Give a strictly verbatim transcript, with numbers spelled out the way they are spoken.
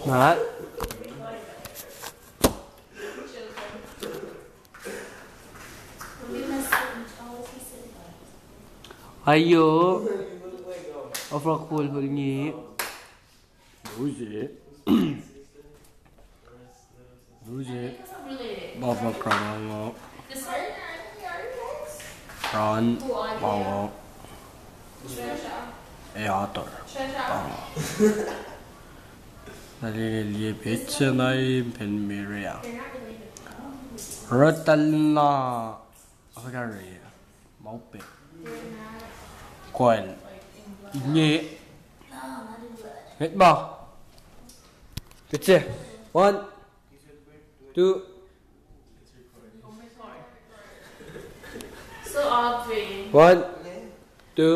Matt? Ayo. Ofra kol kol ngi. Use. Use. Baba krango. Ran. Baba. Eator. Baba. Nalele liye petsa na im pen Miria. Ratalna. Afakari. Maupe. Koel. Nye. Met ma. Pitse. One. Two. One. Two.